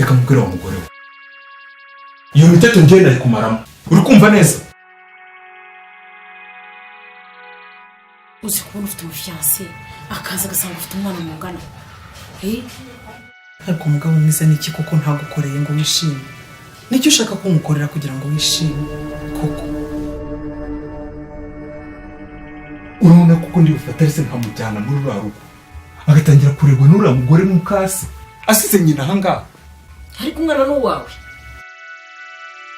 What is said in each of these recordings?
Reka mubwire wa mugore we, iyo miteto ngewe nayikumaramo. Uri kumva neza? Uzi kubona ufite umufiyanse akaza agasanga ufite umwana mungana? Eh? Ariko umugabo mwiza, ni iki koko ntagukoreye ngo wishime? Nicyo ushaka ko nkukorera kugira ngo wishime koko? Urabona kuko ndi bufate se nkamujyana muri ruriya rugo, agatangira kurerwa n'uriya mugore mukase asize nyina ahangaha? Ariko umwana ni uwawe.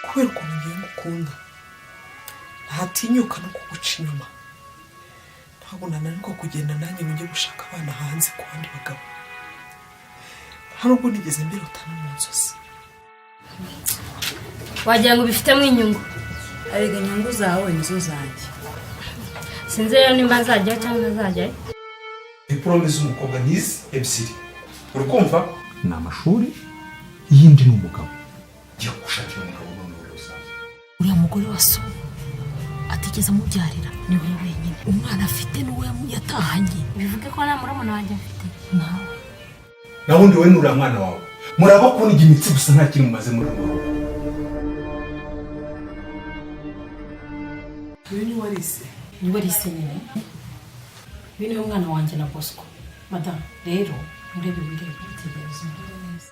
Kubera ukuntu ngiye ngukunda, ntatinyuka no kuguca inyuma. Ntabwo nananirwa kugenda nanjye ngo njye gushaka abana hanze ku bandi bagabo. Nta nubwo nigeze mbirota no mu nzozi. Wagira ngo ubifitemo inyungu. Arega inyungu zawe nizo zanjye. Sinzi rero nimba nzajyayo cyangwa ntazajyayo. Diporome z'umukobwa ni izi ebyiri, uri kumva? Ni amashuri, iyindi ni umugabo. Ngiye kugushakira umugabo none rero uzaza. Uriya mugore wa so atigeze amubyarira, ni we wenyine umwana afite, n'uwo yatahanye. Bivuge ko nta murumuna wanjye mfite? Nawe. Naho undi we n'uriya mwana wawe muraba kuniga imitsi gusa, nta kintu mumaze muri runo rugo. Uyu ni warise? Niwe rise nyine. Uyu niwe mwana wanjye na Bosco. Madamu rero, murebe, wirebe, witegereze, umurebe neza.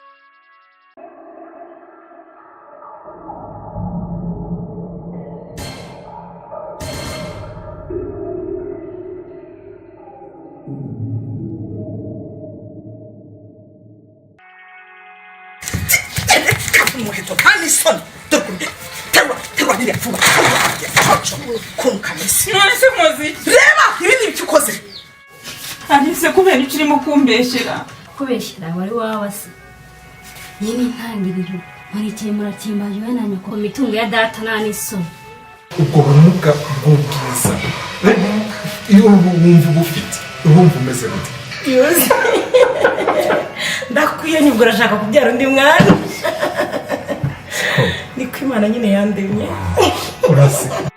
Umuheto kandi isoni! Dore ukuntu, terura, terura biriya vuba, terura ukuntu kameze. None se nkoze iki? Reba ibi ni ibiki ukoze? Alice, kubera icyo urimo kumbeshyera? Kubeshyera wari wawe se iyi ni intangiriro. Murikiye murakimbaje wowe na nyoko imitungo ya data, nta n'isoni. Ubwo bumuga bw'ubwiza, iyo wumva ubufite, wumva umeze gute? Ndakwiye nyubwo urashaka kubyara undi mwana, niko Imana nyine yandemye. Uraseka.